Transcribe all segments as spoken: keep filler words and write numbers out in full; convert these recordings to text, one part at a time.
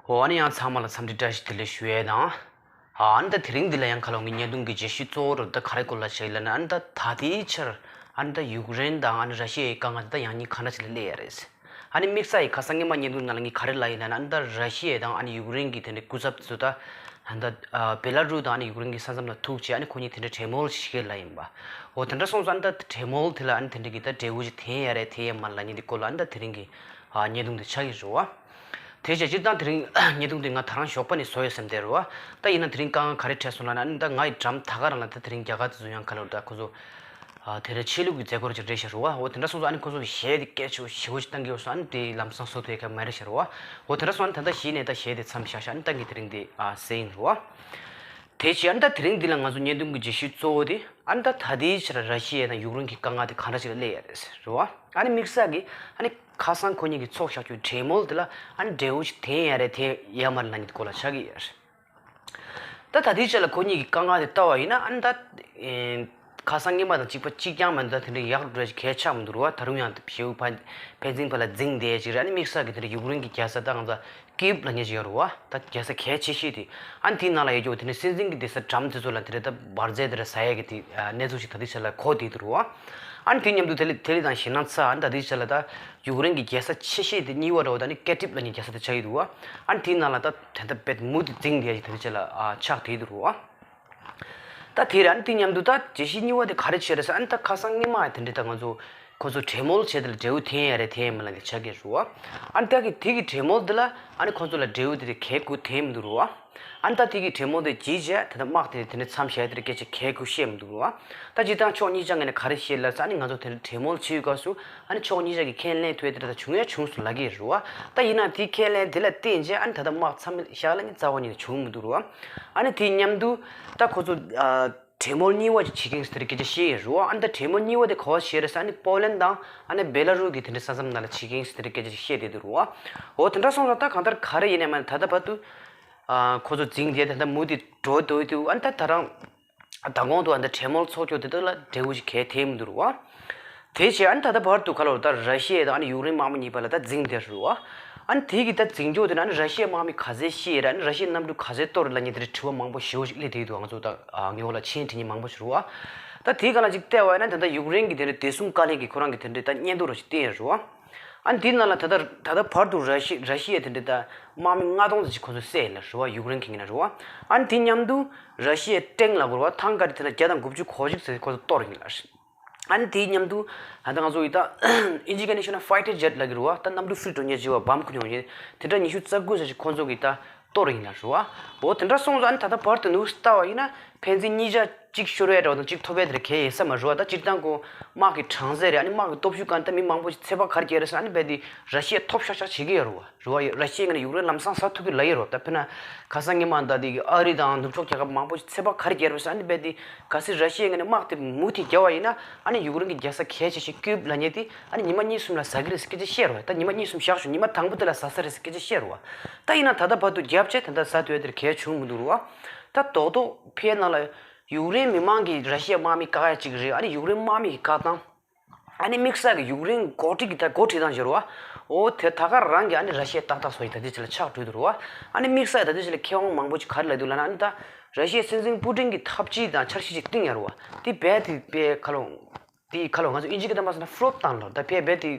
འོ་ཨ་ནི་ཡང་ཚང་མ་ལ་འཚམས་འདྲི་བཀྲ་ཤིས་བདེ་ལེགས་ཞུ་ཡས་དང་། ཨ་ནི་ད་དེ་རིང་འདི་ལ་ཡང་ཁ་ལོ་ངའི་བརྙན་ཐུང་གི་བརྗོད་གཞི་གཙོ་བོ་རུ་ད་ག་རེ་སྐོར་ལ་བྱས་ལབ་ན། ཨ་ནི་ད་ད་ལྟའི་ཆར་ཨ་ནི་ད་ཡུཀ་རེན་དང་ཨ་ནི་ར་ཤི་ཡའི་དཀའ་ངལ་དེ་ད་ཡང་སྙིང་ག་འདྲ་ཞིག་ལ་སླེབས་ཡ་རེད། ཨ་ནི་དམིགས་བསལ་གྱི་ཁ་སང་ཉི་མ་བརྙན་ཐུང་ནང་ལ་ངས་ག་རེ་ལབ་ཡིན་ལབ་ན། ཨ་ནི་ད་ར་ཤི་ཡ་དང་ཨ་ནི་ཡུཀ་རེན་གྱི་དེ་འདྲའི་སྐུ་ཚབ་ཚོ་ད་ཨ་ནི་ད་ཨ་བེ་ལ་རུ་དང་ཨ་ནི་ཡུཀ་རེན་གྱི་ས་མཚམས་ལ་ཐུག་བྱས་ཨ་ནི་ཁོ་གཉིས་དེ་འདྲའི་གྲོས་མོལ་ཞིག་བྱས་ལབ་ཡིན་པ། འོ་དེ་འདྲ་སོང་ཙང་ཨ་ནི་ད་གྲོས་མོལ་དེ་ལ་ཨ་ནི་དེ་འདྲའི་གི་ད་འབྲས་བུ་ཞིག་ཐོན་ཡ་རེད་ཐོན་ཡ་མ་རེད་ལབ་མཁན་དེ་སྐོར་ལ་ཨ་ནི་ད་དེ་རིང་གི་ཨ་བརྙན་ཐུང་དེ་ཆགས་ཀྱི་རེད་བ། དེ་བྱས་སྤྱིར་བཏང་དེ་རིང་བརྙན་ཐུང་དེ་ང་ད་རང་ཞོགས་པ་ནས་བཟོ་ཡོད་བསམ་བསྡད་རེད་བ། ད་ཡིན་ན་དེ་རིང་དཀའ་ངལ་ག་རེ་འཕྲད་སོང་ལབ་ན། ཨ་ནི་ད་ང་ཡི་འགྲམ་ད་ག་རང་ལ་ད་དེ་རིང་རྒྱ་གར་དེ་ཚོ་ཡང་ག་ལབ་ད་ཁོ་ཚོ་ཨ་དེ་རིང་ཆོས་ལུགས་ཀྱི་མཛད་སྒོ་ཅིག་རེད་ཤག་རེད་བ། འོ་དེ་འདྲ་སོང་ཙང་ཨ་ནི་ཁོ་ཚོ་གཞས་དེ་སྐད་ཆེན་པོ་ཞེ་པོ་ཅིག་བཏང་གི་ཡོད་སོང་། ཨ་ནི་དེ་ལམ་སང་བཟོ་ཐུབ་ཡ་ག་མ་རེད་ཤག་རེད་བ། འོ་དེ་འདྲ་སོང་ཨ་ནི་ད་ལྟ་གཞི་ནས་ད་གཞས་དེ་མཚམས་བཞག་ཤག་ཨ་ནི་ད་ངས་དེ་རིང་དེ་ཨ་ཟེར་ཡིན་རེད་བ། དེ་བྱས་ཨ་ནི་ད་དེ་རིང་འདི་ལ་ང་ཚོ་བརྙན་ཐུང་གི་བརྗོད་གཞི་གཙོ་བོ་དེ་ཨ་ནི་ད་ད་ལྟའི་ཆར་ར་ཤི་ཡ་དང་ཡུཀ་རེན་གྱི་དཀའ་ངལ་དེ་ག་འདྲ་ཞིག་ལ་སླེབས་ཡ་རེད་རེད་བ། ཨ་ནི་དམིགས་བསལ་གྱི་ཨ་ནི་ཁ་སང་ཁོ་གཉིས་ཀྱིས་ཚོགས་བཞག་རྒྱུའི་གྲོས་མོལ་དེ་ལ་ཨ་ནི་འབྲས་བུ་ཞིག་ཐོན་ཡ་རེད་ཐོན་ཡ་མ་རེད་ལབ་མཁན་དེ་སྐོར་ལ་ཆགས་ཀྱི་ཡོད་རེད། ད་ད་ལྟའི་ཆར་ལ་ཁོ་གཉིས་ཀྱི་དཀའ་ངལ་དེ་ལྟ་བ་ཡིན་ན་ཨ་ནི་ད་ཨེ་ཁ་སང་སྔོན་མ་དང་གཅིག་པ་གཅིག་རྐྱང་མ་གཏོགས་ད་དེ་འདྲའི་ཡག་འགྲོ་གལ་ཆགས་མི་འདུག་རེད་བ། ད་རུང་ཡང་ཞེ་པོ་ཕན་ཕན་ཚུན་བར་ལ་འཛིང་བསྡད་ཅིག་རེད། ཨ་ནི་དམིགས་བསལ་གྱི་དེ་འདྲ་ཡུཀ་རེན་གྱི་རྒྱལ་ས་ད་ང་ཚོ་ཀིབ་ལབ་མཁན་ཅིག་ཡོད་རེད་བ། ད་རྒྱལ་ས་གལ་ཆེ་ཤོས་དེ་ཨ་ནི་དེའི་ནང་ལ་ཡོད་རྒྱུ་དེ་ནི་སྲིད་འཛིན་གྱི་སྡོད་ས་འགྲམ་དེ་ཚོ་ལ་དེ་འདྲ་ད་འབར་རྫས་དེ་འདྲ་ཟ་ཡས་ཀྱི་དེ་གནས་ཚུལ་ཞིག་ད་ལྟའི་ཆར་ལ་གོ་བསྡད་འདུག་རེད་བ། ཨ་ནི་དེ་མཉམ་དུ་དེ་ལས་དེ་ལས་དང་ཞེད་སྣང་ཚ་ཨ་ནི་ད་ལྟའི་ཆར་ལ་ད་ཡུཀ་རེན་གྱི་རྒྱལ་ས་ཆེ་ཤོས་དེ་གཉིས་པ་རེད་བ། ད་ནི་ཀེ་ཏིབ་ལབ་མཁན་རྒྱལ་ས་དེ་ཆགས་ཀྱི་འདུག་བ། ཨ་ནི་དེའི་ནང་ལ་ད་དེ་འདྲ་དཔེ་མུ་མཐུད་འཛིང་བསྡད་ཡ་ཞིག་ད་ལྟའི་ཆར་ལ་ཨ་ཆགས་བསྡད་འདུག་རེད་བ། ད་དེ་རེད། ཨ་ནི་དེ་མཉམ་དུ་ད་བརྗོད་གཞི་གཉིས་པ་དེ་ག་རེ་བྱས་རེད་ཟེར། ཨ་ནི་ད་ཁ་སང་སྔོན་མ་དེ་འདྲའི་ད་ང་ཚོ་ཁོ་ཚོ་གྲོས་མོལ་བྱས་དེ་ལ་འབྲས་བུ་ཐོན་ཡ་རེད་ཐོན་ཡ་མ་རེད་ལབ་མཁན་དེ་ཆགས་ཀྱི་རེད་བ། ཨ་ནི་ད་གི་དེ་གི་གྲོས་མོལ་དེ་ལ་ཨ་ནི་ཁོ་ཚོ་ལ་འབྲས་བུ་དེ་རེད་གལ་དགུ་ཐོན་མི་འདུག་རེད་བ། ཨ་ནི་ད་དེ་གི་གྲོས་མོལ་དེ་བརྗེད་བྱས་དེ་ད་དམག་དེ་དེ་ནས་མཚམས་བཞག་དེ་རེད་སྐད་ཆ་གལ་དགུ་བཤད་མི་འདུག་རེད་བ། ད་སྤྱིར་བཏང་ཕྱོགས་གཉིས་ཆ་ངོས་ནས་ག་རེ་བཤད་ལབ་ཟེར། ཨ་ནི་ང་ཚོ་དེ་འདྲ་གྲོས་མོལ་བྱེད་ཡོད་སྐབས་སུ་ཨ་ནི་ཕྱོགས་གཉིས་ཆ་གི་ཁས་ལེན་ཐུབ་ཡ་དེ་འདྲ་ད་བྱུང་ཡ་བྱུང་སོང་ལབ་ཀྱི་རེད་བ། ད་ཡིན་ན་དེ་ཁས་ལེན་དེ་ལ་བརྟེན་བྱས་ཨ་ནི་ད་ལྟ་དམག་མཚམས་བཞག་ལབ་མཁན་རྩ་བ་ཉིད་ནས་བྱུང་མི་འདུག་རེད་བ། ཨ་ནི་དེ་མཉམ་དུ་ད་ཁོ་ཚོ་ཨ། གྲོས་མོལ་གཉིས་པ་ཅིག་བྱེད་ཀྱི་ཡིན་ཟེར་དེ་འདྲ་སྐད་ཆ་བཤད་ཡོད་རེད་བ། ཨ་ནི་ད་གྲོས་མོལ་གཉིས་པ་དེ་ག་པར་བྱས་རེད་ཟེར། ཨ་ནི་པོ་ལན་དང་ཨ་ནི་བེ་ལ་རུ་གི་དེ་འདྲའི་ས་མཚམས་ནང་ལ་བྱེད་ཀྱི་ཡིན་ཟེར་དེ་འདྲ་སྐད་ཆ་ཅིག་བཤད་བསྡད་འདུག་རེད་བ། འོ་དེ་འདྲ་སོང་ཙང་ད་གང་ལྟར་ག་རེ་ཡིན་ནའི་མ་ད་ལྟ་བར་དུ་ཨ་ཁོ་ཚོ་འཛིང་བསྡད་དེ་ད་མུ་མཐུད་འགྲོ་སྡོད་དུས་ཨ་ནི་ད་ད་རང་མདང་དགོང་དུ་ཨ་ནི་ད་གྲོས་མོལ་ཚོགས་རྒྱུ་དེ་དག་ལ་འབྲས་བུ་ཞིག་གལ་ཐོན་མི་འདུག་རེད་བ། དེ་བྱས་ཨ་ནི་ད་ལྟ་བར་དུ་ག་ལབ་རེད། ད་ར་ཤི་ཡ་དང་ཨ་ནི་ཡུཀ་རེན་དམག་མི་གཉིས་བར་ལ་ད་འཛིང་བསྡད་རེད་བ། ཨ་ནི་དེ་གི་ད་འཛིང་རྒྱུ་དེ་ནི་ཨ་ནི་ར་ཤི་ཡའི་དམག་མི་ག་ཚད་ཤི་ཡོད་རེད། ཨ་ནི་ར་ཤི་ཡའི་གནམ་གྲུ་ག་ཚད་གཏོར་རེད་ལབ་མཁན་དེ་འདྲའི་དྲི་བ་མང་པོ་ཞེ་པོ་ཞིག་སླེབས་བསྡད་འདུག་ང་ཚོ་ད་ངའི་འོག་ལ་མཆན་འབྲི་མཁན་མང་པོ་ཞིག་རེད་བ། ད་དེའི་སྒང་ལ་ཅིག་བལྟས་པ་ཡིན་ན་ད་ལྟ་ཡུཀ་རེན་གྱི་དེ་འདྲའི་བདེ་སྲུང་བཀའ་བློན་གྱིས་ཁོ་རང་གི་དེ་འདྲའི་ད་སྙན་ཐོ་རོ་ཞིག་བསྟན་ཡོད་རེད་བ། ཨ་ནི་དེའི་ནང་ལ་ད་ལྟ་ད་ལྟ་བར་དུ་ར་ཤི་ར་ཤི་ཡའི་དེ་འདྲའི་ད་དམག་མི་ལྔ་སྟོང་ཙམ་ཞིག་ཁོ་ཚོས་བསད་ཡིན་ལབ་རེད་བ། ཡུཀ་རེན་གྱིས་ཡིན་ན་རེད་བ། ཨ་ནི་དེ་མཉམ་དུ་ར་ཤི་ཡའི་ཊེང་ལབ་དགོས་རེད་བ། ཐང་ཀ་རི་དེ་འདྲ་བརྒྱ་དང་དགུ་བཅུ་གོ་གཅིག་ཙམ་ཁོ་ཚོ་གཏོར་ཡིན་ལབ་རེད། ཨ་ནི་དེའི་མཉམ་དུ་ད་ལྟ་ང་ཚོ་ཡི་ད་ཨིན་ཇི་སྐད་ནས་ཤོད་ན་ཕའི་ཊར་ཇེཊ་ལབ་ཀྱི་རེད་བ། ད་གནམ་གྲུ་ཧྥི་ཊར་འགྲོ་མཁན་ཅིག་ཡོད་བ། བམ་ཁུར་ནས་ཡོང་མཁན་དེ་འདྲ་ཉི་ཤུ་རྩ་དགུ་ཙམ་ཞིག་ཁོ་ཚོ་གིས་ད་གཏོར་ཡིན་ལབ་རེད་བ། འོ་དེ་འདྲ་སོང་ཙང་ཨ་ནི་ད་ལྟ་བར་དུ་ནུས་ལྟ་བ་ཡིན་ན་ཕན་ཚུན་གཉིས་ཆ་གཅིག་ཤོར་བའི་འདྲ་བ་དང་གཅིག་ཐོབ་པའི་དེ་འདྲ་གང་ཡང་ཡོད་ས་མ་རེད་བ། ད་སྤྱིར་བཏང་ཁོ་དམག་གི་གྲངས་ཚད་རེད། ཨ་ནི་དམག་གི་སྟོབས་ཤུགས་གང་ད་མི་མང་པོ་ཞིག་ཚོད་དཔག་ག་རེ་བརྒྱབ་རེད་ཟེར་ན་ཨ་ནི་རྦད་དེ་ར་ཤི་ཡ་ཐོབ་ཤག་ཤག་བྱེད་ཀྱི་ཡོད་རེད་བ། རེད་བ། ར་ཤི་ཡའི་ངོས་ནས་ཡུཀ་རེན་ལམ་སང་ཟ་ཐུབ་ཀྱི་ལབ་ཡོད་རེད་བ། ད་དཔེར་ན་ཁ་སང་ཉི་མ་ད་དེ་གི་ཨ་རི་དང་ནུབ་ཕྱོགས་རྒྱལ་ཁབ་མང་པོ་ཞིག་ཚོད་དཔག་ག་རེ་བརྒྱབ་རེད་ཟེར་ན་ཨ་ནི་རྦད་དེ་གལ་སྲིད་ར་ཤི་ཡའི་ངོས་ནས་དམག་དེ་མུ་མཐུད་བརྒྱབ་པ་ཡིན་ན་ཨ་ནི་ཡུཀ་རེན་གྱི་རྒྱལ་ས་གལ་ཆེ་ཤོས་ཀིབ་ལབ་མཁན་དེ་ཨ་ནི་ཉི་མ་གཉིས་གསུམ་ལ་ཟ་གི་རེད་ཟེར་སྐད་ཆ་བཤད་རེད་བ། ད་ཉི་མ་གཉིས་གསུམ་བཞག་ཞོག་ཉི་མ་དང་པོ་དེ་ལ་ཟ་ས་རེད་ཟེར་སྐད་ཆ་བཤད་རེད་བ། ད་ཡིན་ན་ད་ལྟ་བར་དུ་བརྒྱབ་བྱས་ད་ལྟ་ཟ་ཐུབ་ཡ་དེར་གལ་བྱུང་མི་འདུག་རེད་བ། ད་རྡོག་རྡོག་ཕའི་ནང་ལ་ཡུཀ་རེན་མི་མང་གིས་ར་ཤི་ཡའི་དམག་མི་བཀག་ཡ་གཅིག་རེད། ཨ་ནི་ཡུཀ་རེན་དམག་མི་གིས་བཀག་སྟངས། ཨ་ནི་དམིགས་བསལ་གྱི་ཡུཀ་རེན་འགོ་ཁྲིད་ཀྱི་ད་འགོ་ཁྲིད་སྟངས་ཤིག་རེད་བ། འོ་དེ་ད་ག་རང་གིས་ཨ་ནི་ར་ཤི་ཡ་ཏག་ཏག་བཟོ་ཡི་ད་ལྟའི་ཆ་ལ་ཆགས་བསྡད་འདུག་རེད་བ། ཨ་ནི་དམིགས་བསལ་ད་ལྟའི་ཆ་ལ་མཁས་དབང་མང་པོ་ཅིག་ག་རེ་ལབ་འདུག་ལབ་ན་ཨ་ནི་ད་ར་ཤི་ཡའི་སྲིད་འཛིན་པུ་ཏིན་གྱི་ཐབས་ཇུས་དང་འཆར་གཞི་ཅིག་བཏིང་ཡ་རེད་བ། དེ་རྦད་དེ་དཔེ་ཁ་ལོ། དེ་ཁ་ལོ་ང་ཚོ་ཨིན་ཇི་སྐད་དུ་མ་ཟེར་ན་ཕློབ་བཏང་ལབ། ད་དཔེ་རྦད་དེ་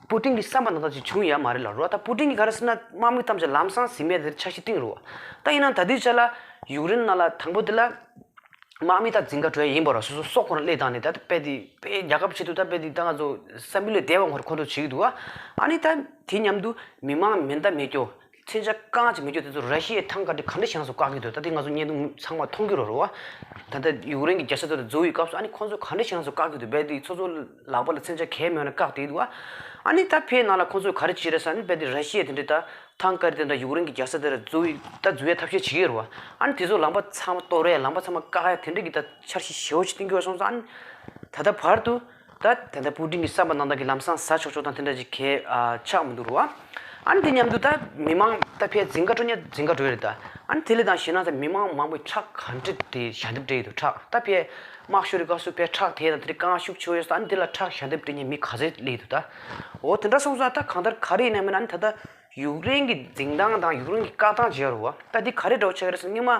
པུ་ཏིན་གྱི་བསམ་པ་ནང་ལྟར་ཅིག་བྱུང་ཡ་མ་རེད་ལབ་རེད་བ། ད་པུ་ཏིན་གྱིས་ག་རེ་ཟེར་ན་དམག་མི་ཐམས་ཅད་ལམ་སང་ཟིན་པའི་དེར་འཆར་གཞི་བཏིང་རེད་བ། ད་ཡིན་ན་ད་ལྟའི་ཆ་ལ་ཡུཀ་རེན་ནང་ལ་དང་པོ་དེ་ལ་དམག་མི་ད་འཛིང་ག་འགྲོ་ཡ་ཡིན་པ་རེད། སོ་སོ་སྲོག་ཁོ་རང་སླེབས་བཏང་ནས་ད་དཔེ་དེ་དཔེ་རྒྱལ་ཁབ་ཆེད་དུ་ད་དཔེ་དེ་ད་ང་ཚོ་བསམ་ཡུལ་ལས་འདས་པ་ཁོ་རང་ཁོ་ཚོ་བྱེད་ཀྱི་འདུག་བ། ཨ་ནི་ད་དེ་མཉམ་དུ་མི་མང་མེ་མདའ་མེ་སྒྱོགས་མཚོན་ཆ་རྐང་གཅིག་མེད་རྒྱུ་དེ་ཚོ་ར་ཤི་ཡའི་ཐང་ཀ་དེ་ག་འདྲ་ཞིག་ནང་བཀག་གི་འདུག་ད་དེ་ང་ཚོ་བརྙན་ཐུང་ཚང་མ་མཐོང་གི་རེད་རེད་བ། ད་ལྟ་ཡུཀ་རེན་གྱི་རྒྱལ་ས་དེ་ལ་འཛུལ་བའི་སྐབས་སུ་ཨ་ནི་ཁོང་ཚོ་ག་འདྲ་ཞིག་ནང་བཀག་གི་འདུག་རྦད་དེ་སོ་སོ་ལག་པ་ལ་མཚོན་ཆ་གང་ཡང་མེད་ན་བཀག་བསྡད་འདུག་བ། ཨ་ནི་ད་ཕའི་ནང་ལ་ཁོང་ཚོས་ག་རེ་བྱས་རེད་ཟེར་ན་རྦད་དེ་ར་ཤི་ཡ་དེ་འདྲ་ད་ཐང་ཀ་རི་དེ་འདྲ་ཡུཀ་རེན་གྱི་རྒྱལ་ས་དེ་ལ་འཛུལ་བའི་ད་འཛུལ་བའི་ཐབས་ཤེས་བྱེད་ཀྱི་ཡོད་རེད་བ། ཨ་ནི་དེ་ཚོ་ལམ་པ་ཚང་མ་གཏོར་ཡ་ལམ་པ་ཚང་མ་བཀག་ཡ་དེ་འདྲ་གི་ད་འཆར་གཞི་ཞེ་པོ་ཅིག་བཏིང་གི་ཡོད་སོང་ཙང་ཨ་ནི་ད་ལྟ་བར་དུ། ད་ད་ལྟ་པུ་ཏིན་གྱི་བསམ་པ་ནང་ལྟར་གྱི་ལམ་སང་ཟ་ཆོག་ཆོག་དང་དེ་འདྲ་ཅིག་གས་ཨ་ཆགས་མི་འདུག་རེད་བ། ཨ་ནི་དེ་མཉམ་དུ་ད་མི་མང་ད་ཕར་འཛིང་ག་འགྲོ་མཁན་འཛིང་ག་འགྲོ་ཡི་རེད་ད། ཨ་ནི་དེ་ལས་དང་ཞེད་སྣང་ཚ་མི་མང་མང་པོས་ཁྲག་ག་འདྲ་དེ་ཞལ་འདེབས་སྤྲད་ཡི་འདུག་ཁྲག་ད་ཕར་དམག་ཤོར་བའི་སྐབས་སུ་ཕར་ཁྲག་དེ་དང་དེ་རིང་དཀའ་ངལ་ཤུགས་ཆེ་བོ་ཡོད་ས། ཨ་ནི་དེ་ལ་ཁྲག་ཞལ་འདེབས་སྤྲད་མཁན་མི་ག་ཚོད་སླེབས་འདུག་ད། འོ་དེ་འདྲ་སོང་ཙང་ད་གང་ལྟར་ག་རེ་ཡིན་ན་མིན་ན་ཨ་ནི་ད་ལྟ་ ཡུཀ་རེན་གྱི་འཛིང་སྟངས་དང་ཡུཀ་རེན་གྱི་བཀག་སྟངས་བྱས་རུ་བ། ད་འདི་ག་རེ་འདྲ་བོ་ཆགས་ཀྱི་རེད་ཟེར་ན། སྔོན་མ་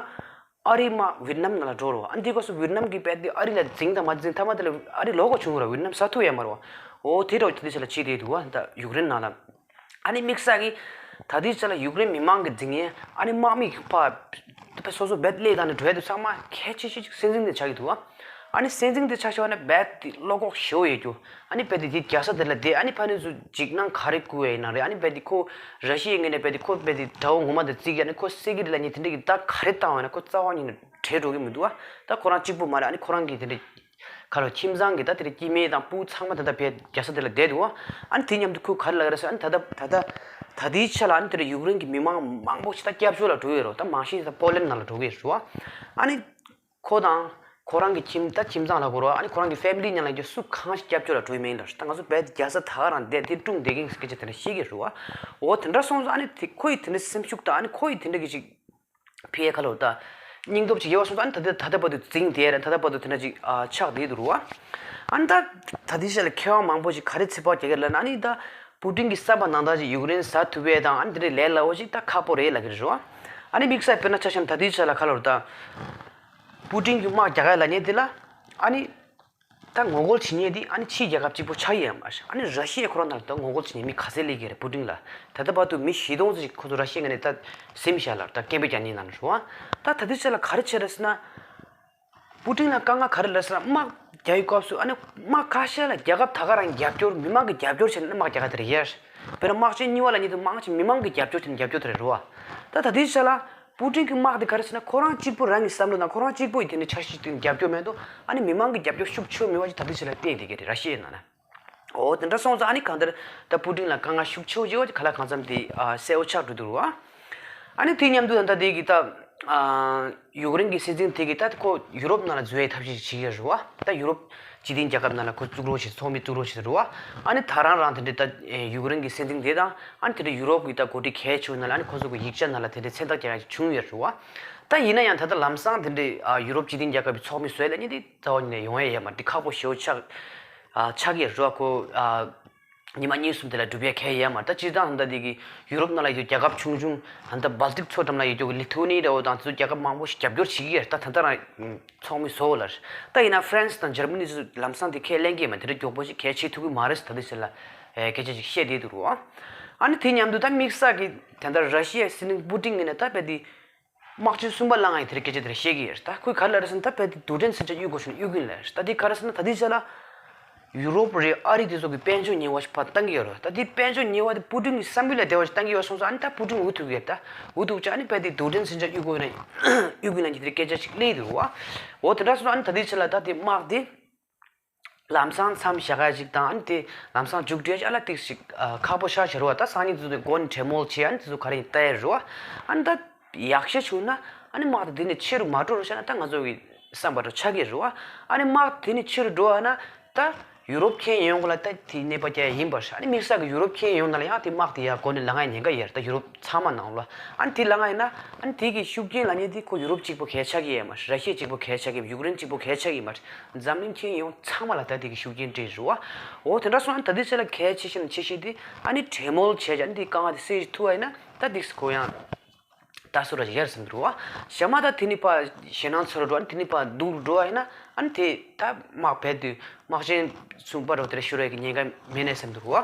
ཨ་རིའི་དམག་ཝི་ཏི་ནམ་ནང་ལ་འགྲོ་རུ་བ། ཨ་འདི་སྐབས་སུ་ཝི་ཏི་ནམ་གྱི་དཔེ་འདི་ཨ་རི་ལ་འཛིང་དང་མ་འཛིང་མཐའ་མ་དེ་ལ་ཨ་རི་ལོག་ག་བྱུང་རུ་བ། ཝི་ཏི་ནམ་ས་ཐུག་ཡ་མ་རུ་བ། འོ་དེ་འདྲ་བོ་དེ་འདྲ་ཆ་ལ་བྱེད་བསྡད་འདུག་བ། ད་ཡུཀ་རེན་ནང་ལ། ཨ་ནི་དམིགས་བསལ་གྱིས་ད་ལྟའི་ཆ་ལ་ཡུཀ་རེན་མི་མང་གི་འཛིང་ཡས། ཨ་ནི་དམག་མི་ཕ་དཔེ་སོ་སོ་རྦད་ལས་དང་ནི་འགྲོ་ཡས་དུ་ཚང་མ་གལ་ཆེ་ཤོས་ཅིག་སྲིད་འཛིན་དེ་ཆགས་ཀྱི་འདུག་བ། ཨ་ནི་སྲིད་འཛིན་དེ་ཆགས་ཤོར་བ་ནི་རྦད་དེ་བློ་ཁོག་ཞེ་པོ་ཡོད་རྒྱུ། ཨ་ནི་རྦད་དེ་དེ་རྒྱལ་ས་དེ་ལ་བསྡད། ཨ་ནི་ཕ་ནི་ཚོ་འཇིགས་སྣང་ག་རེ་བསྐུལ་བ་ཡིན་ན་རེད། ཨ་ནི་རྦད་དེ་ཁོ་ར་ཤི་ཡའི་ངོས་ནས་རྦད་དེ་ཁོ་རྦད་དེ་དགྲ་བོ་ངོ་མ་དེ་བརྩི་གི། ཨ་ནི་ཁོ་བསད་ཀྱི་རེད་ལབ་མཁན་དེ་འདྲ་གི་བརྡ་ག་རེ་བཏང་བ་ཡིན་ན་ཁོ་རྩ་བ་ཉིད་ནས་བྲལ་འགྲོ་གི་མི་འདུག་བ། ད་ཁོ་རང་གཅིག་པུ་མ་རེད། ཨ་ནི་ཁོ་རང་གི་དེ་འདྲ་ཁ་ལོ་ཁྱིམ་ཚང་གི་ད་དེ་རེད། སྐྱེ་དམན་དང་སྤུ་གུ་ཚང་མ་ད་ལྟ་བས་རྒྱལ་ས་དེ་ལ་བསྡད་འདུག་བ། ཨ་ནི་དེ་མཉམ་དུ་ཁོས་ག་རེ་ལབ་ཀྱི་རེད་ཟེར་ན། ཨ་ནི་ད་ལྟ་ད་ལྟ་ད་ལྟའི་ཆ་ལ་ཨ་ནི་དེ་རེད། ཡུཀ་རེན་གྱི་མི་མང་མང་པོ་ཞིག་ད་སྐྱབས་བཅོལ་ལ་འགྲོ་གི་ཡོད་རེད། ད་མང་ཤོས་ད་པོ་ལན་ནང་ལ་འགྲོ་གི་ཡོད་རེད་བ། ཨ་ནི་ཁོ་དང་ཁོ་རང་གི་ཁྱིམ་ད་ཁྱིམ་ཚང་ལ་གོ་ར། ཨ་ནི་ཁོ་རང་གི་ཕེ་མི་ལི་ནང་ལ་ཡོད་སུ་གང་ཞིག་སྐྱབས་བཅོལ་ལ་འགྲོ་ཡི་མེད་ལ། ད་ང་ཚོ་བས་རྒྱལ་ས་ད་ག་རང་བསྡད་དེ་སྲུང་བསྡད་མཁན་སྐད་ཆ་དེ་འདྲ་བཤད་ཀྱི་རེད་བ། འོ་དེ་འདྲ་སོང་ཙང་ཨ་ནི་དེ་ཁོ་ཡི་དེ་འདྲ་སེམས་ཤུགས་དང་ཨ་ནི་ཁོ་ཡི་དེ་འདྲ་གི་ཅིག་ཕི་ཡ་ཁ་ལོ་ད་སྙིང་སྟོབས་ཅིག་ཡོད་པ་སོང་ཙང་། ཨ་ནི་ད་ལྟ་ད་ལྟ་བར་དུ་འཛིང་བསྡད་རེད། ད་ལྟ་བར་དུ་དེ་འདྲ་ཅིག་ཨ་ཆགས་བསྡད་འདུག་རུ་བ། ཨ་ནི་ད་ད་ལྟའི་ཆ་ལ་མཁས་དབང་མང་པོ་ཞིག་ག་རེ་ཚོད་དཔག་རྒྱག་གི་རེད་ལབ་ན། ཨ་ནི་ད་པུ་ཏིན་གྱི་བསམ་པ་ནང་ལྟར་ཅིག་ཡུཀ་རེན་ཟ་ཐུབ་པ་དང་ཨ་ནི་དེ་འདྲའི་ལས་སླ་པོ་ཞིག་ད་ཁག་པོ་རེད་ལབ་ཀྱི་རེད་རུ་བ། ཨ་ནི་དམིགས་བསལ་དཔེར་ན་ཆ་བཞག་ན་ད་ལྟའི་ཆ་ལ་ཁ་ལོ་ད་པུ་ཏིན་གྱི་དམག་རྒྱག་ཡ་ལབ་མཁན་དེ་ལ་ཨ་ནི། ད་ངོ་རྒོལ་བྱེད་མཁན་དེ་ཨ་ནི་ཕྱིའི་རྒྱལ་ཁབ་གཅིག་པོ་ཆགས་ཀྱི་ཡོད་མ་རེད། ཨ་ནི་ར་ཤི་ཡ་ཁོ་རང་ནང་ལ་ད་ངོ་རྒོལ་བྱེད་མཁན་མི་ག་ཚད་སླེབས་ཀྱི་རེད། པུ་ཏིན་ལ། ད་ལྟ་བར་དུ་མི་བཞི་སྟོང་ཙམ་ཞིག་ཁོ་ཚོ་ར་ཤི་ཡའི་ངོས་ནས་ད་ཟིན་བཞག་ལ། ད་སྐད་འབོད་རྒྱག་མཁན་ནང་ལ་རུ་བ། ད་ད་ལྟའི་ཆ་ལ་ག་རེ་བྱས་རེད་ཟེར་ན། པུ་ཏིན་ལ་དཀའ་ངལ་ག་རེ་ལབ་ཟེར་ན། དམག་རྒྱག་ཡུལ་སྐབས་སུ་ཨ་ནི་དམག་ཁ་ཤས་ལ་རྒྱལ་ཁབ་ད་ག་རང་རྒྱབ་སྐྱོར། མི་མང་གི་རྒྱབ་སྐྱོར་བྱས་ནས་དམག་རྒྱག་ག་དེ་རེད་ཡ། དཔེར་ན་དམག་ཆེན་གཉིས་པ་ལབ་མཁན་དེ་དམག་ཆེན་མི་མང་གི་རྒྱབ་སྐྱོར་བྱས་ནས་རྒྱབ་སྐྱོར་དེ་རེད་རུ་བ། ད་ད་ལྟའི་ཆ་ལ། པུ་ཏིན་གྱི་དམག་དེ་ག་རེ་ཟེར་ན། ཁོ་རང་གཅིག་པུ་རང་གི་བསམ་བློ་དང་ཁོ་རང་གཅིག་པུ་ཡི་དེ་ནས་འཆར་གཞི་དེ་རྒྱབ་སྐྱོར་མེད་དོ། ཨ་ནི་མི་མང་གི་རྒྱབ་སྐྱོར་ཤུགས་ཆེ་བོ་མེད་པ་ཅིག་ད་ལྟའི་ཆ་ལ་བསྟན་བསྡད་ཀྱི་རེད། ར་ཤི་ཡའི་ནང་ན། འོ་དེ་འདྲ་སོང་ཙང་ཨ་ནི་གང་ལྟར་ད་པུ་ཏིན་ལ་དཀའ་ངལ་ཤུགས་ཆེ་བོ་ཅིག་ཡོད་ཅིག་ག་ལ་གང་འཚམ་དེ་ཨ་གསལ་བོ་ཆགས་འགྲོ་འདུག་རུ་བ། ཨ་ནི་དེ་མཉམ་དུ་ད་ལྟ་དེ་གི་ད་ཨ་ཡུཀ་རེན་གྱི་སྲིད་འཛིན་དེ་གི་ད་ཁོ་ཡུ་རོབ་ནང་ལ་འཛུལ་བའི་ཐབས་ཤེས་ཅིག་བྱེད་ཀྱི་རེད་རུ་བ། ད་ཡུ་རོབ་སྤྱི་མཐུན་རྒྱལ་ཁབ་ནང་ལ་ཁོ་བཙུགས་རོགས་བྱེད། ཚོགས་མི་བཙུགས་རོགས་བྱེད་རུ་བ། ཨ་ནི་ད་རང་རང་དེ་འདྲའི་ད་ཡུཀ་རེན་གྱི་སྲིད་འཛིན་དེ་དང་ཨ་ནི་དེ་འདྲའི་ཡུ་རོབ་ཀྱི་ད་འགོ་ཁྲིད་གལ་ཆེ་བོ་ནང་ལ་ཨ་ནི་ཁོ་ཚོ་གི་ཡིག་ཆ་ནང་ལ་དེ་འདྲའི་མཚན་རྟགས་རྒྱག་ཡ་བྱུང་ཡོད་རུ་བ། ད་ཡིན་ན་ཡང་ད་ལྟ་ལམ་སང་དེ་འདྲའི་ཨ་ཡུ་རོབ་སྤྱི་མཐུན་རྒྱལ་ཁབ་ཀྱི་ཚོགས་མི་བཟོས་ལབ་མཁན་དེ་རྩ་བ་ཉིད་ནས་ཡོང་ཡ་ཡོད་མ་རེད། དེ་ཁག་པོ་ཞེ་པོ་ཆགས་ཨ་ཆགས་ཀྱི་རེད་རུ་བ། ཁོ་ཨ། ཉི་མ་གཉིས་གསུམ་དེ་ལ་འགྲུབ་ཡ་གང་ཡང་ཡོད་མ་རེད། ད་སྤྱིར་བཏང་ད་འདི་གི་ཡུ་རོབ་ནང་ལ་ཡོད་རྒྱལ་ཁབ་ཆུང་ཆུང་། ད་ལྟ་སྦལ་ཏིག་མཚོ་འགྲམ་ལ་ཡོད་རྒྱུ་གི་ལི་ཐུ་ཝེ་ནི་ཡ་འདྲ་བོ་དང་དེ་ཚོ་རྒྱལ་ཁབ་མང་པོ་ཞིག་རྒྱབ་སྐྱོར་བྱེད་ཀྱི་ཡོད་རེད། ད་ད་ལྟ་རང་ཚོགས་མི་བཟོ་བ་ལ་རེད། ད་ཡིན་ན་ཧྥ་རན་སི་དང་འཇར་མ་ནི་ཚོ་ལམ་སང་དེ་ཁས་ལེན་གྱི་ཡོད་མ་རེད། དེ་འདྲ་མགྱོགས་པོ་ཞིག་གལ་ཆེ་ཐུབ་ཀྱི་མ་རེད་ཟེར་ད་ལྟའི་ཆ་ལ་ཨེ་སྐད་ཆ་ཞིག་བཤད་བསྡད་འདུག་རུ་བ། ཨ་ནི་དེ་མཉམ་དུ་ད་དམིགས་བསལ་གྱི་དེ་འདྲ་ར་ཤི་ཡའི་སྲིད་བློན་པུ་ཏིན་གྱིས་ནི་ད་དཔེ་དེ། དམག་ཆེན་གསུམ་པ་ལ་ང་ཡི་དེར་སྐད་ཆ་དེར་བཤད་ཀྱི་ཡོད་རེད། ད་ཁོས་ག་རེ་ལབ་རེད་ཟེར་ན། ད་བལ་དེ་རྡུལ་ཕྲན་ཚན་ཆུང་གཡུག་དགོས་བྱུང་ན་གཡུག་གི་ལབ་རེད། ད་དེ་ག་རེ་ཟེར་ན། ད་དེའི་ཆ་ལ་ཡུ་རོབ་རེད། ཨ་རི་དེ་ཚོ་གི་དཔལ་འབྱོར་ཉེས་པ་ཞིག་ཕར་བཏང་གི་ཡོད་རེད། ད་དེ་དཔལ་འབྱོར་ཉེས་པ་དེ་པུ་ཏིན་གྱི་བསམ་ཡུལ་ལ་བདེ་བ་ཞིག་བཏང་གི་ཡོད་སོང་ཙང་། ཨ་ནི་ད་པུ་ཏིན་འུ་ཐུག་གི་རེད། ད་འུ་ཐུག་ཅིག་ཨ་ནི་བལ་དེ་རྡུལ་ཕྲན་ཚན་ཆུང་གཡུག་དགོས་ན་གཡུག་གི་ལབ་ཀྱི་དེར་སྐད་ཆ་ཞིག་སླེབས་འདུག་བ། འོ་དེ་འདྲ་སོང་ཙང་། ཨ་ནི་ད་དེའི་ཆ་ལ་ད་དེ་དམག་དེ། ལམ་སང་མཚམས་བཞག་ཡ་ཞིག་དང་། ཨ་ནི་དེ་ལམ་སང་མཇུག་སྒྲིལ་ཡ་ཞིག་ཨ་ལ་ཏིག་ཞིག་ཨ་ཁག་པོ་ཆགས་ཤག་རུ་བ། ད་སང་ཉིན་དེ་ཚོ་དེ་སྒོ་ནས་གྲོས་མོལ་བྱས། ཨ་ནི་དེ་ཚོ་ག་རེ་ཡིན་ལྟ་ཡ་རུ་བ། ཨ་ནི་ད་ཡག་ཤོས་བྱུང་ན་ཨ་ནི་དམག་དེ་དེ་ནས་ཕྱི་རུ་མ་འགྲོ་རུ་བྱས་ན་ད་ང་ཚོ་གི་བསམ་པ་འདྲ་ཆགས་ཀྱི་རུ་བ། ཨ་ནི་དམག་དེ་ནས་ཕྱི་རུ་འགྲོ་བ་ན་ད་ཡུ་རོབ་ཁྱོན་ཡོངས་ལ་ད་དེ་གནོད་པ་སྐྱེལ་ཡ་ཡིན་པ་རེད། ཨ་ནི་དམིགས་བསལ་གྱི་ཡུ་རོབ་ཁྱོན་ཡོངས་ནང་ལ་ཡང་དེ་དམག་དེ་ཡར་སྒོ་ནས་ལངས་ཡ་ཉེན་ཁ་ཡོད་རེད། ད་ཡུ་རོབ་ཚང་མ་ནང་ལ། ཨ་ནི་དེ་ལངས་ཡིན་ན་ཨ་ནི་དེ་གི་ཤུགས་རྐྱེན་ལབ་མཁན་དེ་ཁོ་ཡུ་རོབ་གཅིག་པོ་གལ་ཆགས་ཀྱི་ཡོད་མ་རེད། ར་ཤི་ཡ་གཅིག་པོ་གལ་ཆགས་ཀྱི་ཡོད་མ་རེད། འཛམ་གླིང་ཁྱོན་ཡོངས་ཚང་མ་ལ་ད་དེ་གི་ཤུགས་རྐྱེན་སྤྲད་རུ་བ། འོ་དེ་འདྲ་སོང་ན་ད་དེ་ཆ་ལ་གལ་ཆེ་ཤོས་ནས་ཆེ་ཤོས་དེ་ཨ་ནི་གྲོས་མོལ་བྱས་ཀྱང་དེ་དཀའ་ངལ་དེ་སེལ་ཐུབ་པ་ཡིན་ན་ད་དེ་ཁོ་ཡང་ད་སུ་ར་ཡར་སེམས་རུ་བ། ཞག་མ་ད་དེ་ནི་ཕ་ཞེད་སྣང་ཚོར་འགྲོ། ཨ་ནི་དེ་ནི་ཕ་སྡུག་རུ་འགྲོ་བ་ཡིན་ན་ཨ་ནི་དེ་ད་དམག་བལ་དུས་དམག་ཆེན་གསུམ་པ་རུ་དེར་ཤོར་བའི་ཉེན་ཁ་མེད་ནས་སེམས་རུ་བ།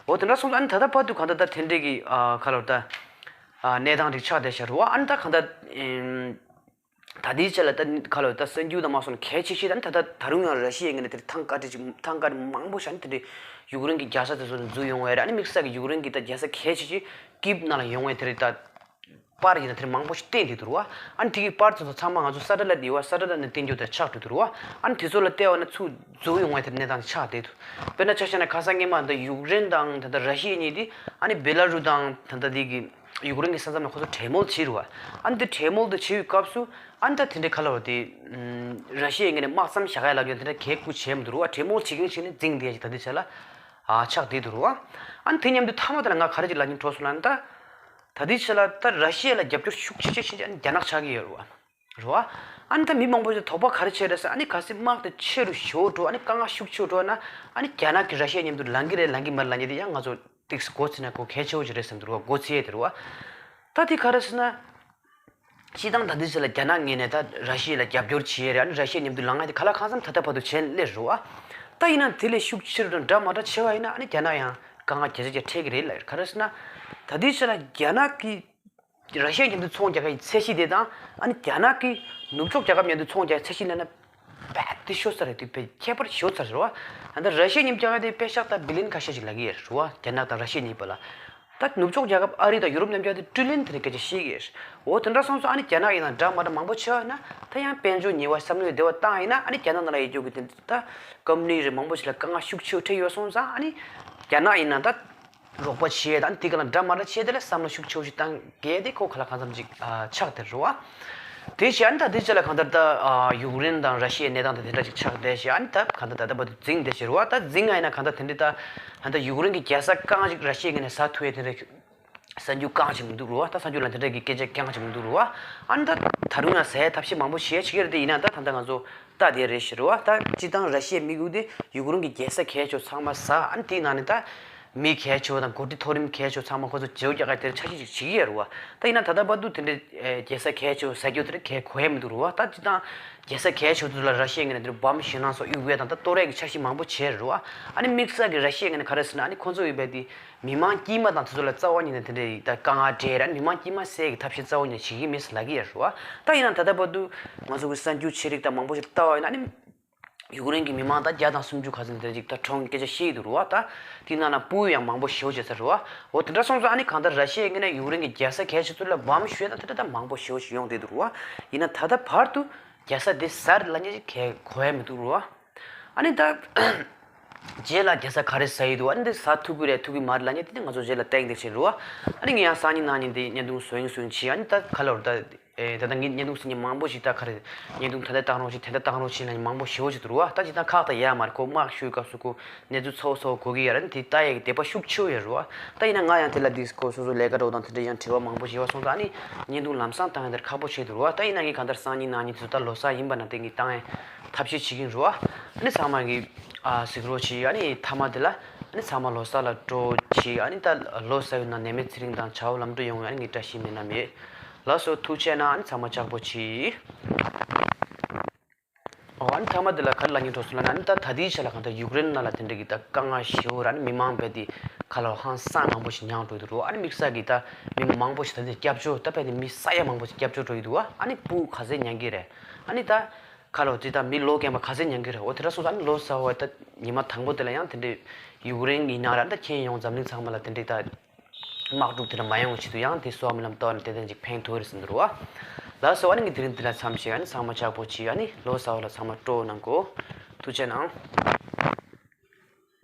འོ་དེ་འདྲ་སོང་ཙང་ཨ་ནི་ད་ལྟ་བར་དུ་གང་ལྟར་ད་དེ་འདྲའི་གི་ཁ་ལོ་ད་གནས་སྟངས་རིགས་ཆགས་བསྡད་ཤག་རུ་བ། ཨ་ནི་ད་གང་ལྟར། ད་ལྟའི་ཆ་ལ་ད་ཁ་ལོ་ད་གསར་འགྱུར་དང་མ་སོང་གལ་ཆེ་ཤོས་ད་ནི་ད་ལྟ་ད་རུང་ཡང་ར་ཤི་ཡའི་ངོས་ནས་དེར་ཐང་དཀར་ཁྲི་ཅིག་ཐང་དཀར་མང་པོ་ཞིག་ནི་དེ་འདྲའི་ཡུཀ་རེན་གྱི་རྒྱལ་ས་དེ་ཚོ་ནས་འཛུལ་ཡོང་བས་རེད། ཨ་ནི་དམིགས་བསལ་གྱི་ཡུཀ་རེན་གྱི་ད་རྒྱལ་ས་གལ་ཆེ་ཆེ་ཀིབ་ནང་ལ་ཡོང་བས་དེ་རེད། ད་པར་ཡིན་ན་དེར་མང་པོ་ཞིག་བསྟན་བསྡད་འདུག་རུ་བ། ཨ་ནི་དེ་གི་པར་དེ་ཚོ་ཚང་མ་ང་ཚོ་ས་ཊ་ལའེ་ཊི་ཡོད་བ། ས་ཊ་ལའེ་ཊི་ནས་བསྟན་རྒྱུ་དེར་ཆགས་འགྲོ་འདུག་རུ་བ། ཨ་ནི་དེ་ཚོ་ལ་བལྟས་པ་ན་ཚུར་འཛུལ་ཡོང་བས་དེར་གནས་སྟངས་དེ་ཆགས་བསྡད་འདུག་དཔེར་ན་ཆ་བཞག་ན་ཁ་སང་སྔོན་མ་ད་ཡུཀ་རེན་དང་ད་ལྟ་ར་ཤི་ཡ་གཉིས་དེ་ཨ་ནི་བེ་ལ་རུ་དང་ད་ལྟ་དེ་གི་ཡུཀ་རེན་གྱི་ས་མཚམས་ནས་ཁོ་ཚོ་གྲོས་མོལ་བྱེད་རུ་བ། ཨ་ནི་དེ་གྲོས་མོལ་དུ་བྱེད་པའི་སྐབས་སུ་ཨ་ནི་ད་དེ་འདྲའི་ཁ་ལོ་དེ་ར་ཤི་ཡའི་ངོས་ནས་དམག་མཚམས་བཞག་ཡ་ལབ་ཀྱང་དེ་འདྲ་གལ་ཁུ་བྱས་མི་འདུག་རུ་བ། གྲོས་མོལ་བྱེད་མཁན་ཞིག་ནི་འཛིང་བསྡད་ཡ་ཞིག་ད་ལྟའི་ཆ་ལ་ཨ་ཆགས་བསྡད་འདུག་རུ་བ། ཨ་ནི་དེ་མཉམ་དུ་མཐའ་མ་དེ་ལ་ང་ག་རེ་ཅིག་ལབ་སྙིང་བྲོ་སོང་ལབ་ན། ད་ད་ལྟའི་ཆ་ལ་ད་ར་ཤི་ཡ་ལ་རྒྱབ་སྐྱོར་ཤུགས་ཆེ་ཆེ་བྱེད་ཀྱི་ཨ་ནི་རྒྱ་ནག་ཆགས་ཀྱི་ཡོད་རུ་བ། རུ་བ། ཨ་ནི་ད་མི་མང་པོ་ཞིག་དོགས་པ་ག་རེ་བྱས་རེད་ཟེར། ཨ་ནི་གལ་སྲིད་དམག་དེ་ཆེ་རུ་ཞེ་པོ་འགྲོ། ཨ་ནི་དཀའ་ངལ་ཤུགས་ཆེ་རུ་འགྲོ་ན་ཨ་ནི་རྒྱ་ནག་གིས་ར་ཤི་ཡ་མཉམ་དུ་ལངས་ཀྱི་རེད་ལངས་ཀྱི་མ་རེད་ལབ་མཁན་དེ་ཡང་ང་ཚོ་ ཏིག་སི་འགོ་ཚུགས་ན་ཁོ་གལ་ཆེ་བོ་ཞིག་རེད་བསམ་འདུག་ར། འགོ་ཚུགས་ཡས་དེ་རེད་བ། ད་དེ་ག་རེ་ཟེར་ན། སྤྱིར་བཏང་ད་ལྟའི་ཆ་ལ་རྒྱ་ནག་ངོས་ནས་ད་ར་ཤི་ཡ་ལ་རྒྱབ་སྐྱོར་བྱེད་ཡས་རེད། ཨ་ནི་ར་ཤི་ཡའི་མཉམ་དུ་ལངས་ཡས་དེ་ག་ལ་གང་འཚམ་ད་ལྟ་བར་དུ་བྱས་སླེབས་རེད་བ། ད་ཡིན་ན་དེ་ལས་ཤུགས་ཆེ་རུ་དང་འདྲ་མ་འདྲ་ཆེ་བ་ཡིན་ན། ཨ་ནི་རྒྱ་ནག་ཡང་དཀའ་ངལ་བརྒྱ་ཆ་བརྒྱ་འཕྲད་ཀྱི་རེད་ལབ་ཡོད། ག་རེ་ཟེར་ན། ད་ལྟའི་ཆ་ལ་རྒྱ་ནག་གིས་ར་ཤི་ཡའི་མཉམ་དུ་ཚོང་རྒྱག་ཡའི་ཚད་གཞི་དེ་དང་། ཨ་ནི་རྒྱ་ནག་གིས་ནུབ་ཕྱོགས་རྒྱལ་ཁབ་མཉམ་དུ་ཚོང་རྒྱག་ཡའི་ཚད་གཞི་ལབ་ན། རྦད་དེ་ཤོར་ཚར་རེད། དེ་དཔེ་ཁྱད་པར་ཤོར་ཚར་རེད་བ། ད་ལྟ་ར་ཤི་ཡའི་མཉམ་རྒྱག་ཡ་དེ་དཔེ་བཞག་ད་བི་ལི་ཡན་ཁ་ཤས་ཤིག་ལབ་ཀྱི་ཡོད་རེད་བ། རྒྱ་ནག་དང་ར་ཤི་ཡ་གཉིས་བར་ལ། ད་ནུབ་ཕྱོགས་རྒྱལ་ཁབ་ཨ་རི་དང་ཡུ་རོབ་མཉམ་རྒྱལ་དེ་ཀྲི་ལི་ཡན་དེ་འདྲ་སྐད་ཆ་བཤད་ཀྱི་ཡོད་རེད། འོ་དེ་འདྲ་སོང་ཙང་། ཨ་ནི་རྒྱ་ནག་ཡིན་ན་འདྲ་མ་འདྲ་མང་པོ་བྱས་ཡོད་ན། ད་ཡང་དཔལ་འབྱོར་ཉེས་པ་བསམ་བློའི་བདེ་བ་བཏང་ཡིན་ན། ཨ་ནི་རྒྱ་ནག་ནང་ལ་ཡོད་རྒྱུ་གི་དེ་ད་ཀམ་ནི་རེད། མང་པོ་ཞིག་ལ་དཀའ་ངལ་ཤུགས་ཆེ་བོ་འཕྲད་ཡོད་སོང་ཙང་། ཨ་ནི་རྒྱ་ནག་ཡིན་ན་ད་རོགས་པ་བྱེད་ཡས་དང་། དེ་ག་ལ་འདྲ་མ་འདྲ་བྱས་དེ་ལ་བསམ་བློ་ཤུགས་ཆེ་བོ་ཞིག་བཏང་གི་ཡས་དེ་ཁོ་ག་ལ་གང་འཚམ་ཅིག་ཨ་ཆགས་བསྡད་རེད་བ། དེ་བྱས་ཨ་ནི་ད་དེ་རྗེས་ལ་གང་ལྟར་ད་ཨ་ཡུཀ་རེན་དང་ར་ཤི་ཡའི་གནས་སྟངས་དེ་དེ་འདྲ་ཅིག་ཆགས་བསྡད་བྱས། ཨ་ནི་ད་གང་ལྟར་ད་ལྟ་བར་དུ་འཛིང་བསྡད་བྱས་རེད་བ། ད་འཛིང་ཡ་ཡིན་ན་གང་ལྟར་དེ་འདྲའི་ད་ད་ལྟ་ཡུཀ་རེན་གྱི་རྒྱལ་ས་རྐང་ཅིག་ར་ཤི་ཡའི་ངོས་ནས་ཟ་ཐུབ་ཡས་དེ་འདྲ་གསར་འགྱུར་རྐང་ཅིག་མི་འདུག་རེད་བ། ད་གསར་འགྱུར་ལ་དེ་འདྲ་གི་སྐད་ཆ་རྐང་ཅིག་མི་འདུག་རེད་བ། ཨ་ནི་ད་ད་རུང་ཡང་ཟ་ཡའི་ཐབས་ཤེས་མང་པོ་བྱེད་བྱེད་ཀྱི་རེད། དེ་ཡིན་ན་ད་ད་ལྟ་ང་ཚོ་ལྟ་བསྡད་རེད་ཤི་རེད་བ། ད་སྤྱིར་བཏང་ར་ཤི་ཡའི་དམིགས་ཡུལ་དེ་ཡུཀ་རེན་གྱི་རྒྱལ་ས་གལ་ཆེ་ཚང་མ་ཟ། ཨ་ནི་དེའི་ནང་ནས་ད་མི་གལ་ཆེ་བ་དང་འགོ་ཁྲིད་མཐོ་རིམ་གལ་ཆེ་ཚང་མ་ཁོ་ཚོ་བརྗེ་པོ་རྒྱག་ག་དེར་འཆར་གཞི་ཅིག་བྱེད་ཀྱི་ཡོད་རེད་བ། ད་ཡིན་ན་ད་ལྟ་བར་དུ་དེ་འདྲའི་ཨེ་རྒྱལ་ས་གལ་ཆེ་བ་ཟ་རྒྱུ་དེ་འདྲ་གལ་གོ་ཡ་མི་འདུག་རེད་བ། ད་སྤྱིར་བཏང་རྒྱལ་ས་གལ་ཆེ་བ་དེ་ཚོ་ལ་ར་ཤི་ཡའི་ངོས་ནས་དེ་འདྲ་འབམ་ཞེད་སྣང་སོགས་གཡུག་ཡ་དང་ད་གཏོར་ཡ་གི་འཆར་གཞི་མང་པོ་བྱས་རེད་བ། ཨ་ནི་དམིགས་བསལ་གྱི་ར་ཤི་ཡའི་ངོས་ནས་ག་རེ་ཟེར་ན། ཨ་ནི་ཁོ་ཚོ་ཡོད་པའི་དེ་མི་མང་དཀྱུས་མ་དང་དེ་ཚོ་ལ་རྩ་བ་ཉིད་ནས་དེ་འདྲའི་ད་དཀའ་ངལ་འཕྲད་ར། མི་མང་དཀྱུས་མ་བསལ་གྱི་ཐབས་ཤེས་རྩ་བ་ཉིད་ནས་བྱེད་ཀྱི་མེད་ཟེར་ལབ་ཀྱི་ཡོད་རེད་བ། ད་ཡིན་ན་ད་ལྟ་བར་དུ་ང་ཚོ་གི་གསར་འགྱུར་ཆེ་རིགས་དང་མང་པོ་ཞིག་ལྟ་བ་ཡིན་ན། ཨ་ནི་ཡུཀ་རེན་གྱི་མི་མང་ད་བརྒྱ་དང་སུམ་ཅུ་ག་ཚོད་དེ་འདྲ་ཅིག་ད་གྲོངས་སྐད་ཆ་བཤད་ཀྱི་འདུག་རེད་བ། ད་དེ་ནང་ལ་སྤུ་གུ་ཡང་མང་པོ་ཞེ་པོ་བྱས་ཚར་རེད་བ། འོ་དེ་འདྲ་སོང་ཙང་། ཨ་ནི་གང་ལྟར་ར་ཤི་ཡའི་ངོས་ནས་ཡུཀ་རེན་གྱི་རྒྱལ་ས་གལ་ཆེ་ཚོ་ལ་འབམ་ཞེད་སྣང་དེ་འདྲ་ད་མང་པོ་ཞེ་པོ་ཞིག་ཡོང་བསྡད་འདུག་རེད་བ། ཡིན་ན་ད་ལྟ་བར་དུ་རྒྱལ་ས་དེ་ཟ་རེད་ལབ་མཁན་ཞིག་གལ་གོ་ཡ་མི་འདུག་རེད་བ། ཨ་ནི་ད། རྗེས་ལ་རྒྱལ་ས་ག་རེ་ཟ་ཡི་འདུག་ཨ་ནི་འདི་ཟ་ཐུབ་ཀྱི་རེད་ཐུབ་ཀྱི་མ་རེད་ལབ་མཁན་དེ་ང་ཚོ་རྗེས་ལ་བསྟན་གྱི་འདུག་ཟེར་རེད་བ། ཨ་ནི་ངས་ཡང་སང་ཉིན་གནངས་ཉིན་དེ་བརྙན་ཐུང་བཟོ་ཡིན་བཟོ་ཡིན་བྱས། ཨ་ནི་ད་ག་ལ་རེད། ད་ཨེ་ད་ལྟ་ངས་བརྙན་ཐུང་བཟོ་མཁན་མང་པོ་ཞིག་ད་ག་རེ་བརྙན་ཐུང་ད་ལྟ་བཏང་རོགས་བྱེད། དེ་འདྲ་བཏང་རོགས་བྱེད་ལབ་མཁན་མང་པོ་ཞེ་པོ་ཞིག་འདུག་རེད་བ། ད་ཇི་ལྟར་ཁག་ད་ཡ་མ་རེད། ཁོ་དམག་ཤོད་སྐབས་སུ་ཁོ་གནས་ཚུལ་གཙོ་བོ་གཙོ་བོ་གོ་གི་ཡ་རེད། ཨ་ནི་དེ་ལྟ་ཡ་གི་དད་པ་ཤུགས་ཆེ་བོ་ཡོད་རེད་བ། ད་ཡིན་ན་ང་ཡང་དེ་ལ་འདི་ཁོ་སོ་སོ་ལས་ཀ་འགྲོ་དང་དེ་འདྲ་ཡང་བྲེལ་བ་མང་པོ་ཞིག་ཡོད་སོང་ཙང་། ཨ་ནི་བརྙན་ཐུང་ལམ་སང་བཏང་ཡ་དེར་ཁག་པོ་ཆགས་འདུག་རེད་བ། ད་ཡིན་ན་ངས་གང་ལྟར་སང་ཉིན་གནངས་ཉིན་དེ་ཚོ་ད་ལོ་གསར་ཡིན་པ་ན་དེ་ངས་བཏང་ཡ་ཐབས་ཤེས་བྱེད་ཀྱི་ཡིན་རེད་བ། ཨ་ནི་ཚང་མ་གིས་ཨ་གཟིགས་རོགས་བྱེད། ཨ་ནི་མཐའ་མ་དེ་ལ་ཨ་ནི་ཚང་མ་ལོ་གསར་ལ་སྤྲོ་བོ་བྱེད། ཨ་ནི་ད་ལོ་གསར་བའི་ནང་ནད་མེད་ཚེ་རིང་དང་བྱ་བ་ལམ་འགྲོ་ཡོང་བའི་ཨ་ནི་ངས་བཀྲ་ཤིས་སྨོན་ལམ་ཡོད། ལགས་སོ། ཐུགས་རྗེ་གནང་། ཨ་ནི་ཚང་མ་ལྕགས་པོ་བྱེད། ཨོ་ཨ་ནི་མཐའ་མ་དེ་ལ་ག་རེ་ལབ་སྙིང་འདོད་སོང་ལབ་ན། ཨ་ནི་ད་ད་ལྟའི་ཆ་ལ་གང་ལྟར་ཡུཀ་རེན་ནང་ལ་དེ་འདྲ་གི་ད་དཀའ་ངལ་ཞེ་པོ་ར། ཨ་ནི་མི་མང་རྦད་དེ་ག་ལ་ཧང་སང་མང་པོ་ཞིག་མྱངས་འགྲོ་གི་འདུག་རེད་བ། ཨ་ནི་དམིགས་བསལ་གྱི་ད་མི་མང་པོ་ཞིག་ད་ལྟ་སྐྱབས་བཅོལ། ད་རྦད་དེ་མི་ས་ཡ་མང་པོ་ཞིག་སྐྱབས་བཅོལ་འགྲོ་གི་འདུག་བ། ཨ་ནི་སྤུ་གུ་ག་ཚད་མྱང་གི་རེད། ཨ་ནི་ད་ག་ལ་དེ་ད་མི་ལོ་རྒན་པ་ག་ཚད་མྱང་གི་རེད། འོ་དེ་འདྲ་སོང་ཙང་། ཨ་ནི་ལོ་གསར་བ་ད་ཉི་མ་དང་པོ་དེ་ལ་ཡང་དེ་འདྲའི་ཡུཀ་རེན་ཡིན་ན་ར། ད་ཁྱེད་ཡོང་འཛམ་གླིང་ཚང་མ་ལ་དེ་འདྲའི་ད་དམག་འཁྲུག་དེ་འདྲ་མ་ཡོང་བའི་ཆེད་དུ་ཡང་དེ་གསོལ་བ་སྨོན་ལམ་བཏབ་ནས་དེ་དོན་ཅིག་ཕན་ཐོགས་རེད་བསམ་འདུག་རེད་བ། ལགས་སོ། ཨ་ནི་ངས་དེ་རིང་འདི་ལ་མཚམས་བཞག་ཨ་ནི་ཚང་མ་ལྕགས་པོ་བྱེད། ཨ་ནི་ལོ་གསར་བ་ལ་ཚང་མ་སྤྲོ་གནང་གོ། ཐུགས་རྗེ་གནང་།